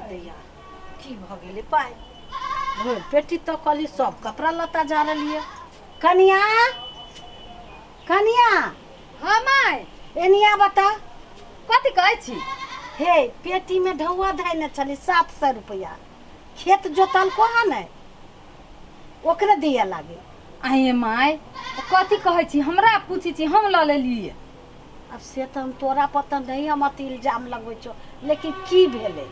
दैया की भऽ गेलै पाइ भरि पेटी तऽ कहली सब कपड़ा लत्ता झाड़लियै। कनिया, कनिया। हाँ माय। एनिया बता। कथी कहै छी? हे, पेटी में ढौआ धैने छली 700 रुपया, खेत जोतलको हँ ने, ओकरे दिया लागे। आइए माय, कथी कहै छी? हमरा पूछै छी, हम लऽ लेलियै। अब से तऽ हम तोरा पर तऽ नहीं हम अथी इल्जाम लगबै छौ, लेकिन की भेलै?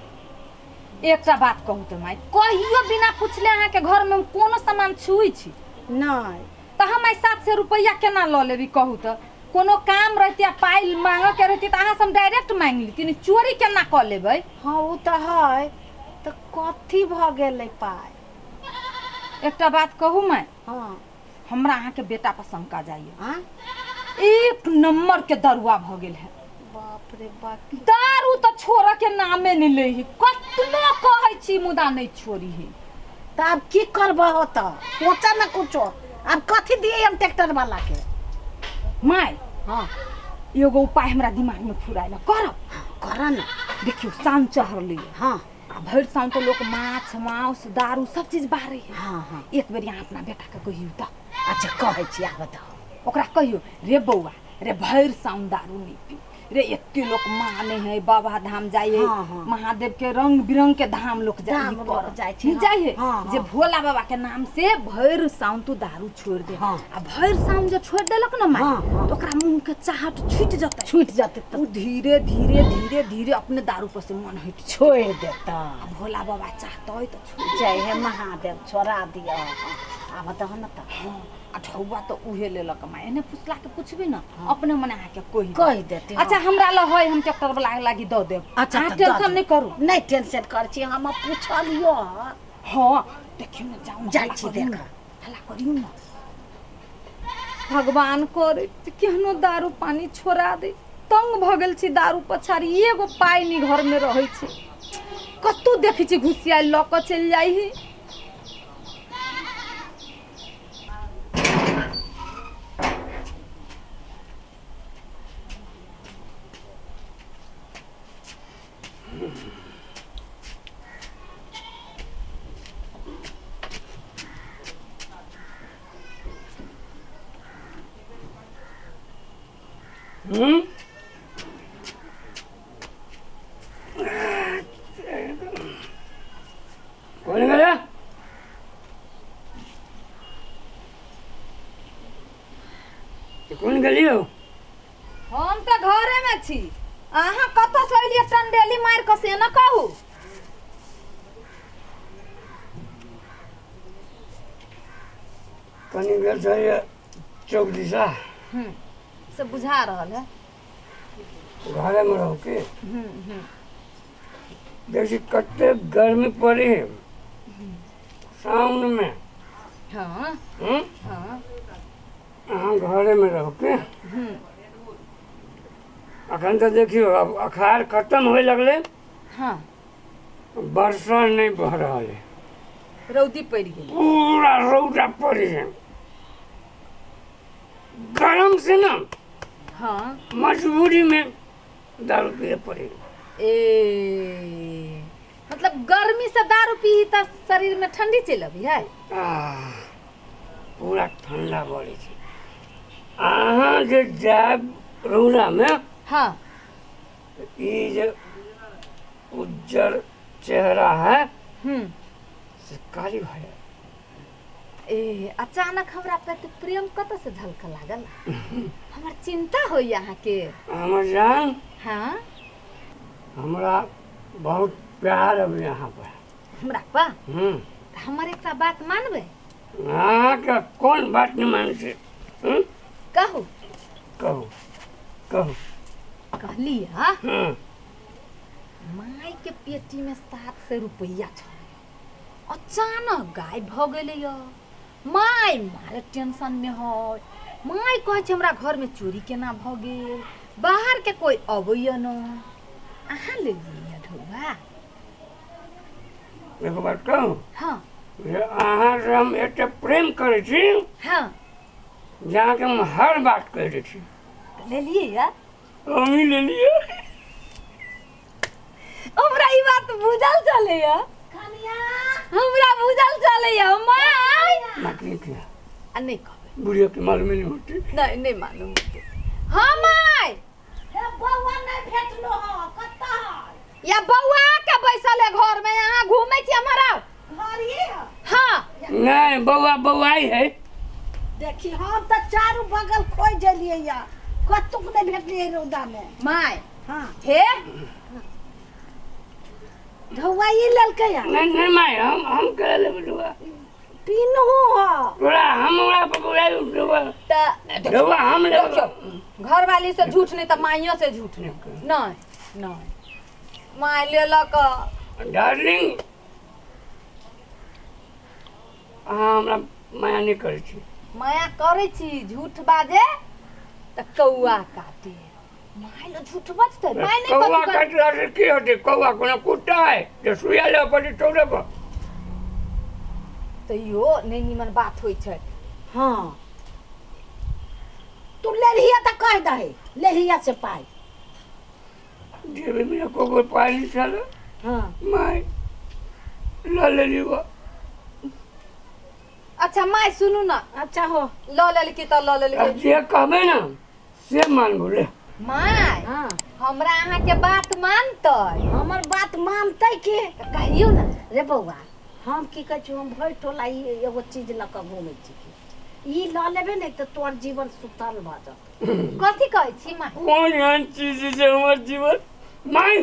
एकटा बात कहू तऽ माय, कहियो बिना पुछले अहाँके घरमे हम कोनो सामान छुइ छी? नहि। तऽ हम आइ 700 रुपैआ केना लऽ लेबी, कहू तऽ? कोनो काम रहती आ पाइ मांगऽके रहती तऽ अहाँसँ हम डायरेक्ट मांगि लेती ने, चोरी केना कऽ लेबै? हँ, ओ तऽ है, तऽ कथी भऽ गेलै पाइ? एकटा बात कहू माय? हँ। हमरा अहाँके बेटा पर शंका जाइए। आँ? एक नंबर के दरुआ भऽ गेल है। बाप रे बाप। दारू तऽ छोड़ऽ के नामे नहि लै है, कतनो कहै छी मुदा नहि छोड़ी है। तऽ आब की करबह? तऽ सोचऽ ने कुछो, आब कथी दिए हम ट्रैक्टर वाला के? माय। हँ। एगो उपाय हमरा दिमाग में फुरायल, करब? कर ने। देखियौ, साँझ चढ़लै। हँ। आ भरि साउन तऽ लोक माछ माउस दारू सब चीज बारै है। हँ हँ। एक बेर यहाँ अपना बेटाके कहियौ तऽ। अच्छा, कहै छी, आब बताउ। ओकरा कहियौ, रे बौआ रे, भरि साउन दारू नहि पी रे, एते लोक माने है, बाबा धाम जाइ है। हाँ, हाँ। महादेव के रंग बिरंग के धाम लोक जाइ धाम है, लोक करऽ। जाइ छै, नहि हाँ, जाइ है? हाँ, जे हाँ। भोला बाबा के नाम से भरि साउन तू दारू छोड़ दे। हाँ। आ भरि साउन जे छोड़ देलक ने माय, हाँ, हाँ। तऽ ओकरा मुँह के चाहट छूटि जेतै। छूटि जेतै तऽ ओ धीरे धीरे धीरे धीरे अपने दारू पर से मन हटि छोड़ि देता। आ भोला बाबा चाहतै तऽ छोड़ि। जय हे महादेव, छोड़ा दिअ, आब दह ने तऽ। हाँ, आ ढौआ तऽ उहे लेलक माय, एने फुसला के पुछबी ने, अपने मने अहाँके कहि देत। कहि देतै। अच्छा, हमरा लग है, हम ट्रैक्टर वाला लागी दऽ देब। अच्छा, अहाँ तऽ दऽ टेंशन देब। नहि करू। नहि टेंशन करै छी, हम पुछलियो। हाँ, देखियौ ने, जाउ ने। जाइ हल्ला छी। करियौ ने। देखऽ। हल्ला करियौ ने। भगवान करे जे केहनो दारू पानी छोड़ा दे, तंग भऽ गेल छी दारू पछाड़ी। एगो पाइ नहि घरमे रहै छै, कतहु देखै छी घुसियाइ लऽ कऽ चलि जाइ है। हम्म कौन गया? कोन गेलियो? हम तऽ घरे में छी, अहाँ कतऽ से एलियै टंडेली मारि कऽ, से न कहू। कनी गेल छलियै चौक दिशा। से बुझा रहल है। घरे में रहू की देखी, कते गर्मी पड़ी है साउन में। हाँ। हम्म? हाँ। अहाँ घरे में रहू की? अखन तऽ देखियौ, आब अखाड़ खत्म होए लगलै। हाँ। वर्षा नहीं भऽ रहल है। रौदी पड़ि गेल। पूरा रौदा पड़ी है, गरम से ना हाँ। मजबूरी में दारू पिए पड़ी। ए, मतलब गर्मी से दारू पी तऽ शरीर में ठंडी चलि अबै है? आह, पूरा ठंडा पड़ै छै। अहाँ जे जायब रौदामे, हाँ। ई जे उज्जर चेहरा है, से कारी भऽ जायत। ए, अचानक हमरा प्रति प्रेम कतऽ से झलकऽ लागल? हमर चिंता होइए अहाँके। हमर जान। हाँ। हमरा बहुत प्यार अबै अहाँ पर। हमरा पर? हम्म। तऽ हमर एकटा बात मानबै? अहाँके कोन बात नहि मानै छै, हम्म? कहू। कहू, कहू। कहली हँ। हम्म। माय के पेटी में 700 रुपैआ छलै, अचानक गायब भऽ गेलै। माय मारे टेंशन में है। माय कहै छै, हमरा घर में चोरी केना भऽ गेल? बाहर के कोई अबैया न, अहाँ लेलियै ढौआ? एगो बात कहू? हाँ। जे अहाँ से हम एते प्रेम करै छी हाँ। जे अहाँके हम हर बात कहि दै छी। तऽ लेलियै या? हमही लेलियै। हमरा ई बात बुझल छल। छलैया। हमरा बुझल छलैया माय। माटी के आ नहि कहबै। बुढ़िया के मालूम नहीं होती। नहीं नहीं मालूम होतै। हाँ माय। हे बौआ नहि भेटलो हँ, कतऽ है? या बौआ के बैसल है घर में, यहाँ घूमै छी हमारा घर ये है? हाँ। नहीं बौआ बौआई है। देखी हम तऽ चारू बगल खोज गेलियै या कतुक नहि भेटलियै रौदा में। My. हाँ। हे ढौआ ई लेलकै या? नहीं नहीं my, हम करे लेबै ढौआ। पीनहु हँ। तोरा हमरा बौआई ढौआ। तऽ ढौआ हम लेबै। देखियौ घरवाली से झूठ नहीं तऽ माइयो से झूठ नहीं। नहीं नहीं my लेलक। डार्लिंग अहाँ हमरा माया नहीं करै छी। माया करै छी, झूठ बाजे तऽ कौआ काटे। My लग झूठ बजतै? My नहीं कौआ कथी काटला से की होतै? कौआ कोनो कुत्ता है जे सुइया लेबऽ पड़तै चौरे पर। तैयो नहीं निमन बात होइ छै। हाँ तू लेलिया तऽ कहि दही, लेलिया से पाइ। जेबी में एको गो पाइ नहीं छल। हाँ। My लऽ लेली बा। अच्छा my सुनू ना। अच्छा हो। लऽ लेलकी तऽ लऽ लेलकी। अब जे कहबै ना से मानबो ले। My. हाँ। हमरा अहाँ के बात मानतै? हमर बात मानतै के? तऽ कहियौ ना। रे बौआ हम की कहै छी, हम भरि टोला ई एगो चीज लऽ कऽ घूमै छी। ई लऽ लेबै ने तऽ तोहर जीवन सुतल भऽ जेतौ। कथी कहै छी my? कोन एहन चीज छै हमर जीवन? My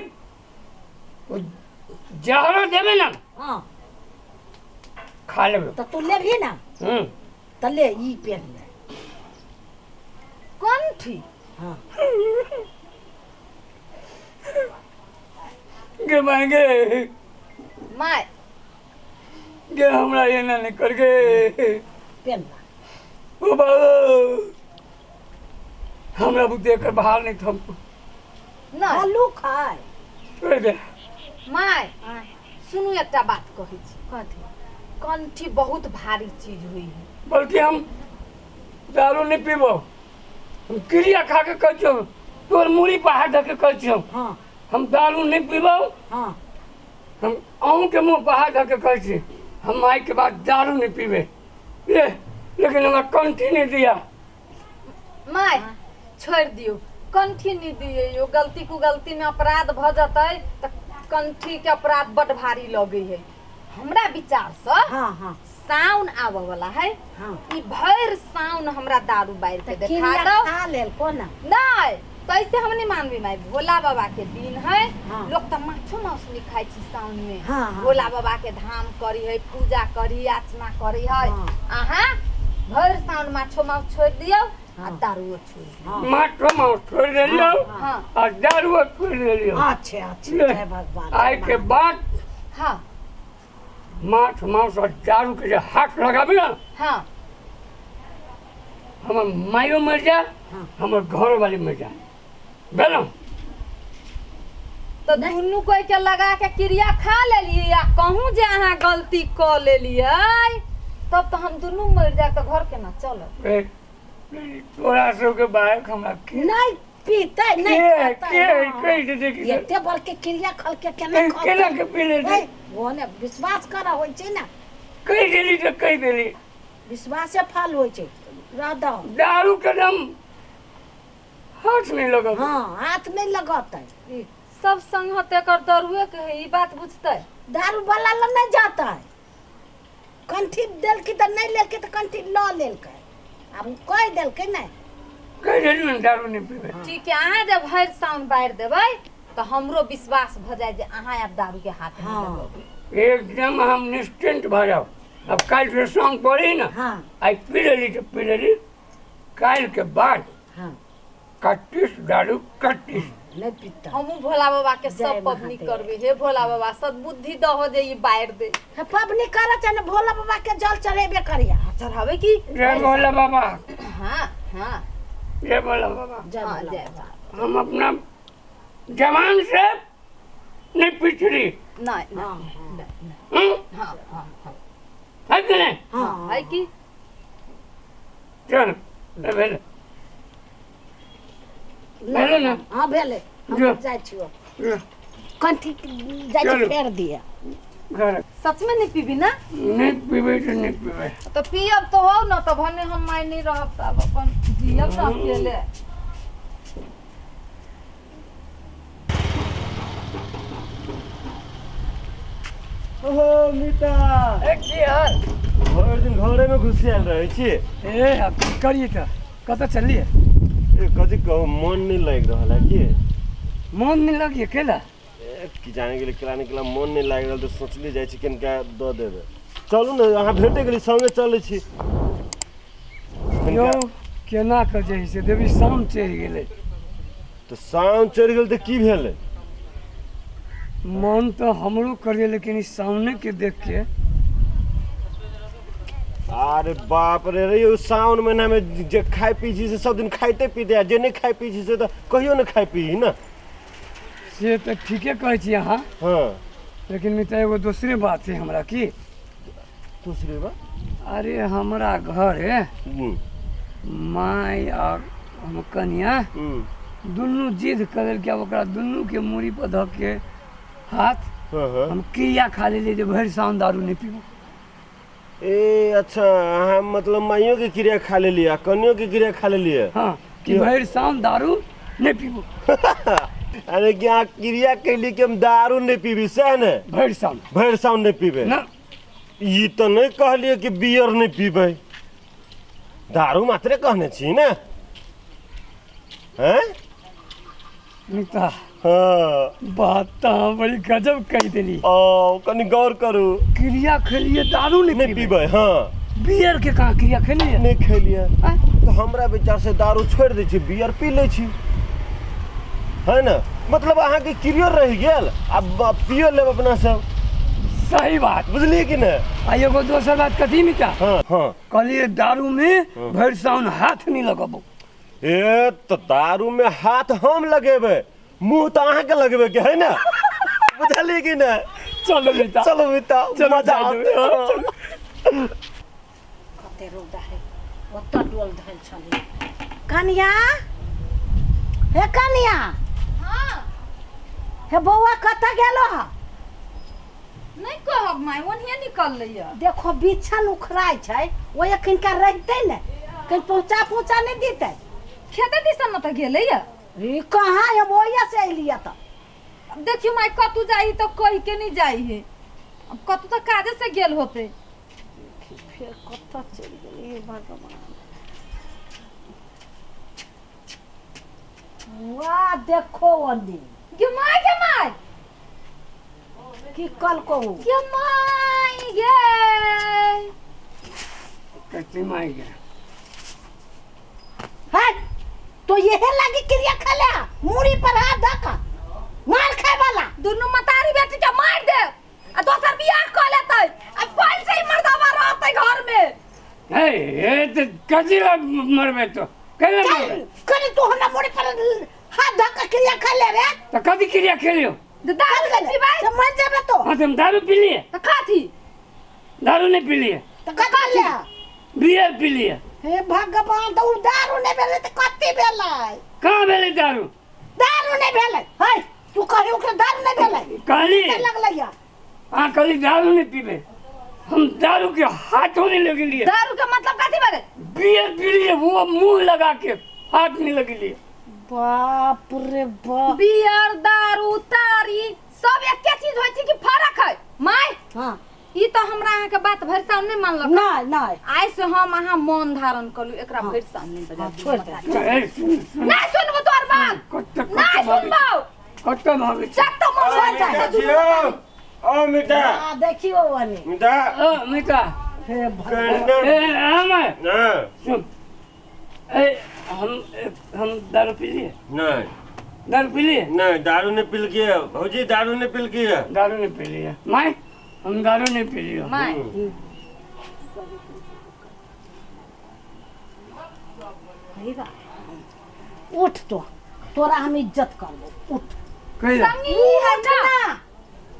जहरो देबै ना। हाँ। खा लेबै। तऽ तू लेबही ना? तऽ ले ई पेन ले। कंठी? हाँ। गे my गे। My. गे हमरा एना नहीं कर गे। पेन ला। ओ बाबू हमरा बुद्धि एकर बहाल नहीं थम। नहीं। आलू खाय। छोड़ दे। My सुनू एकटा बात कहै छी। कथी? कंठी बहुत भारी चीज हुई है। बल्कि हम दारू नहीं पीबो, हम क्रिया खा के कहै छियौ, तोर मूड़ी पर हाथ धऽ के कहै छियौ। हाँ। हम दारू नहीं पीबो। हाँ। हम अहूँ के मुँह पर हाथ धऽ के कहै छी, हम माय के बाद दारू नहीं पीबे। ले लेकिन हमरा कंठी नहीं दिया। My छोड़ दियौ, कंठी नहीं दिए। यो गलती कु गलती में अपराध भऽ जतै तऽ कंठी के अपराध बड भारी लगै है। हमरा विचार से हाँ हाँ साउन आबऽ वाला है। हाँ। ई भरि साउन हमरा दारू बारि के तऽ देखा किरिया दो। खा लेल कोना? नहीं तैसे हम नहीं मानबे माय। भोला बाबा के दिन है। हाँ। लोग तऽ माछो मांस नहीं खाइ छी साउन में। हाँ, हाँ। भोला बाबा के धाम करी है, पूजा करी, अर्चना करी है। हाँ। अहाँ भरि साउन माछो मांस छोड़ दियौ आ हाँ। दारूओ छोड़ दियौ। हाँ। माछो मांस छोड़ देलियौ हाँ। आ दारूओ छोड़ देलियौ। अच्छा अच्छा ले, जय भगवान। आइ के बाद हाँ। माछ मांस और दारू के जे हाथ लगाबे ना, हाँ। हमर मायो मर जा, हाँ। हमर घरवाली मर जा। भेलौ? तऽ दुनू कोइ के लगा के क्रिया खा लेलियै आ कहूँ जे अहाँ गलती कऽ लेलियै तब तऽ हम दुनू मरि जायब तऽ घर केना चलत? ए, तोरा सबके बाहर हमरा के नहीं पीतै नहीं के खातै, के हाँ। कहि देतै कि एते बड़के क्रिया खलके केना ए, खतै? केना के पी लेतै? ए, ओ ने विश्वास कर होइ छै ना। कहि देली तऽ कहि देली। विश्वासे फल होइ छै। रह दहो। दारू के दम हाथ नहीं लगत। हाँ हाथ नहीं लगतै। सब संगत एकर दारुए के है, ई बात बुझतै? दारू वाला लग नहीं जातै। कंठी देलकी तऽ नहीं लेलकै तऽ कंठी लऽ लेलकै। आब ओ कहि देलकै नहि। कहि देली ने दारू नहीं पीबै। ठीक है, अहाँ जब भरि साउन बारि देबै तऽ हमरो विश्वास भऽ जाय जे अहाँ आब दारू के हाथ नहीं हाँ। लगेबै। एकदम हम निश्चिंत भऽ जाओ। अब काल्हि से साउन पड़ी ना। हाँ। आइ पी लेली तऽ पी लेली, काल्हि के बाद हाँ। कट्टिस दारू कट्टिस। नहीं पीता। हमहूँ भोला बाबा के जय सब पबनी महादेव। करबै। हे भोला बाबा सद्बुद्धि दहो जे ई बारि दे। हे, पबनी करऽ छै ने भोला बाबा के जल चढ़ेबे करिया। चढ़ाबै की? जय भोला बाबा। हाँ हाँ। जय भोला बाबा। जय हाँ, भोला जय बाबा। हम अपना जवान से नहीं पिछड़ी। नहीं नहीं हाँ, नहीं, नहीं। हम्म? हाँ हाँ हाँ। है कि नहीं? हाँ। है की? चल भेल भेलै ने? हाँ भेलै। हम जो। जाइ छियौ। जो। कंठी जाइ छी चलू। फेर दिए। घर सच में नहीं पीबी ना? नहीं पीबै तऽ नहीं पीबै। तो पियब तो हो न, तो भने हम माय नहीं रहब तब अपन जियब न अकेले। ओहो मिता, ए की हाल? भरि दिन घरे में घुसियाल रहै छी। ए आब की करियै तऽ कतऽ चललियै? ए कथी कहू, मन नहीं लागि रहल है की। मन नहीं लगिए केला? ए की जाने गेलै केला नहि केला, मन नहीं लागि रहल तऽ सोचली जाइ छी कनिका दऽ देबै। चलू ने, अहाँ भेटे गेली, संगे चलै छी। यौ केना कऽ जे से देवी शाम चढ़ि गेलै। तऽ साउन चढ़ि गेल तऽ की भेलै? मन तऽ हमरो करिए लेकिन ई सामने के देख के। अरे बाप रे रे, यौ सावन महीना में जे खाइ पी छी से सब दिन खाइते पीते, आ जे नहि खाइ पी छी से तऽ कहियो नहि खाइ पी ने। से तऽ ठीके कहै छी अहाँ। हाँ। लेकिन मित्र एगो दोसरे बात है हमरा की। दूसरे बात? अरे हमरा घर है my और हम कनिया दुनू जिद कर के ओकरा दुनू के मूड़ी पर धऽ के हाथ हाँ हाँ हम क्रिया खा लेलियै जे भरि सावन दारू नहि पीबू। ए अच्छा, अहाँ मतलब माइयो के क्रिया खा लेलियै आ कनियो के क्रिया खा लेलियै? हाँ, कि भरि सावन दारू नहि पीबू। अरे कि अहाँ क्रिया कैली कि हम दारू नहि पीबी, सएह ने? भरि सावन। भरि सावन नहि पीबै ना। ई तऽ नहि कहलियै कि बियर नहि पीबै, दारू मात्रे कहने छी ने। हैं? मिता हाँ। बात तऽ अहाँ बड़ी गजब कहि देली। ओ कनि गौर करू। क्रिया खेलियै दारू नहि नहि पीबै। पीबै। हाँ। बियर के कहाँ क्रिया खेलियै? नहि खेलियै। आँय? तऽ हमरा विचार से दारू छोड़ि दै छी, बियर पी लै छी, है ने? मतलब अहाँके क्रियो रहि गेल आ पियो लेब अपना सब। सही बात। बुझलियै कि नहि? आ एगो दोसर बात कथी मिता? हाँ हाँ। कहलियै दारू में भरि सावन हाथ नहीं लगबो। ए तऽ दारू में हाथ हम लगेबै, मुँह तऽ अहाँके लगेबै के है ने? बुझलियै कि नहि? चलो मिता। चलो मिता, चलो मजा जाय देबै। आते। कते रौदा है, ओतऽ डोल धयल छलै। कनिया, हे कनिया। हाँ। हे बौआ कतऽ गेलो ह? नहीं कहब माय, ओनहिए निकललै। देखो बिछन उखड़ाइ छै, ओ एखनका रहितै ने कहीं पहुँचा पहुँचा नहि देतै। खेते दिसन न तऽ गेलै। ई कहाँ हम ओहिया से अयलियै तऽ। अब देखियो माय, कतू जाई तऽ कहि के नहीं जाई है, अब कतू तऽ काजे से गेल होते। फेर कतऽ चलि गेलै, हे भगवान। वाह देखो ओने। गे माय, गे माय। की कलको? गे माय गे। कथी माय गे? है तो यहे लागी क्रिया खा ले, मूड़ी पर हाथ धका मार खाए वाला। दुनू मतारी बेटी के मार दे आ दोसर बियाह कऽ लेतै, आ पहिले से ही मर्दावा रहतै घर में। हे हे तऽ कथी लए मरबै तो? कैला मरबै? कनी तू हमरा मूड़ी पर हाथ धका क्रिया खा ले रे। तऽ कथी क्रिया खेलियौ? जे दारू खा नहीं ले पीबै। से मर जेबे तो। हाँ तऽ हम दारू पी लिए? तऽ कथी? दारू नहीं पी लिए। तो कथी ले? बियर पी लिए। हे भगवान, तो उ दारू नहीं भेलै तऽ कथी भेलै? कहाँ भेलै दारू? दारू नहीं भेलै। है तू कही ओकरा दारू नहीं भेलै? कहली। से लगलै या। हाँ कहली दारू नहीं पीबे, हम दारू के हाथों नहीं लगलिए। दारू के मतलब कथी भेलै? बियर पी लिए, वो मुंह लगा के हाथ नहीं लगलिए। बाप रे बाप। बियर दारू तारी सब एके चीज होइ छै कि फरक है माय? हाँ। ई तऽ हमरा अहाँके बात भरि साल नहि मानलक। नहीं नहीं। आइ से हम अहाँ मौन धारण करू, एकरा भरि साल नहि बजा। हाँ, छोड़ दे। ए, सुन सुन। नहीं सुनबो तोहर बात। कत्ते नहीं सुनबो। कत्ते भागे छी? जब तक मन छोड़ दे। ओ मिता। आ देखियो ओने। मिता। ओ मिता। हे भगवान। ए आमा। नहीं सुन, ए हम दारू पी लिए। नहीं। दारू पी लिए? नहीं, दारू नहीं पिल के भौजी, दारू नहीं पिल के। दारू नहीं पी लिए my, हम दारू नहीं पी लिए। My उठ तो तोरा हम इज्जत करबो, उठ। कैला? संगी ई है उठ ना। ना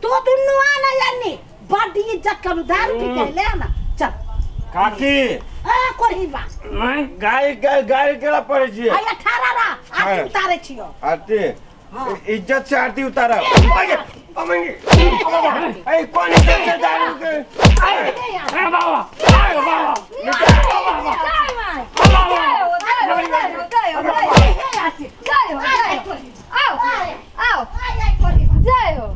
तो दुनू आना यानी बड इज्जत करू, दारू पी के ले आना, चल। काकी। ए कोरही बा। My गाय गाय गाय केला पड़े छियै? आइ 18 रा आरती उतारे छियो। आरती इज्जत से आरती उतारा ए कौन इज्जत से दारू के ए बाबा ए बाबा जय माय जय हो जय हो जय हो जय हो जय हो जय हो आओ आओ जय हो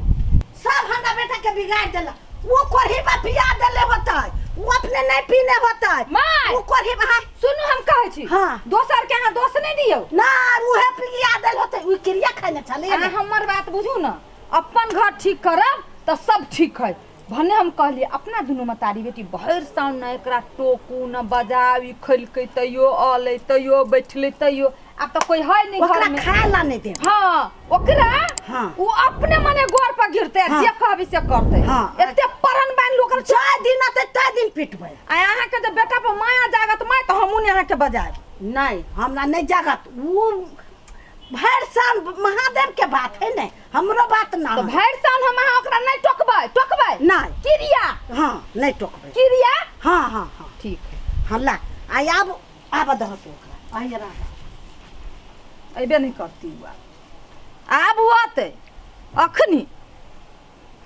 सब हमरा बेटा के बिगाड़ देला वो कोरही बा पिया देले होता वो अपने नहीं पीने होता माय! वो कोरही बा सुनू हम कहै छी हाँ। दोसर के अहाँ दोष नहि दियौ ना उहे पिया देल होते उ क्रिया खाने चले अहाँ हमर बात बुझू न अपन घर ठीक करब तऽ सब ठीक है भने हम कहलियै अपना दुनू मतारी बेटी भरि साउन न एकरा टोकू न बजाउ ई खैलकै तैयो अलै तैयो बैठलै तैयो आब तऽ कोइ है नहि ओकरा घर में खाए ला नहीं दे हाँ ओकरा हाँ। ओ अपने मने गोर पर गिरते हाँ। जे कहबी से करते हाँ। एते परन बान्हि ओकर चार दिन आते तै दिन पिटबै आ अहाँके जे बेटा पर माया जागत माय तऽ हमहूँ ने अहाँके बजायब नहीं हमरा नहीं जागत वो भरि साल महादेव के बात है ने हमरो बात ना तऽ है। भरि साल हम अहाँ ओकरा नहि टोकबै टोकबै नहि। किरिया हाँ नहीं टोकबै किरिया हाँ हाँ हाँ ठीक है हाँ ला आ आब आब दह तू ओकरा आइए रह अयबे नहि करती उ आब आब ओ अतै अखनी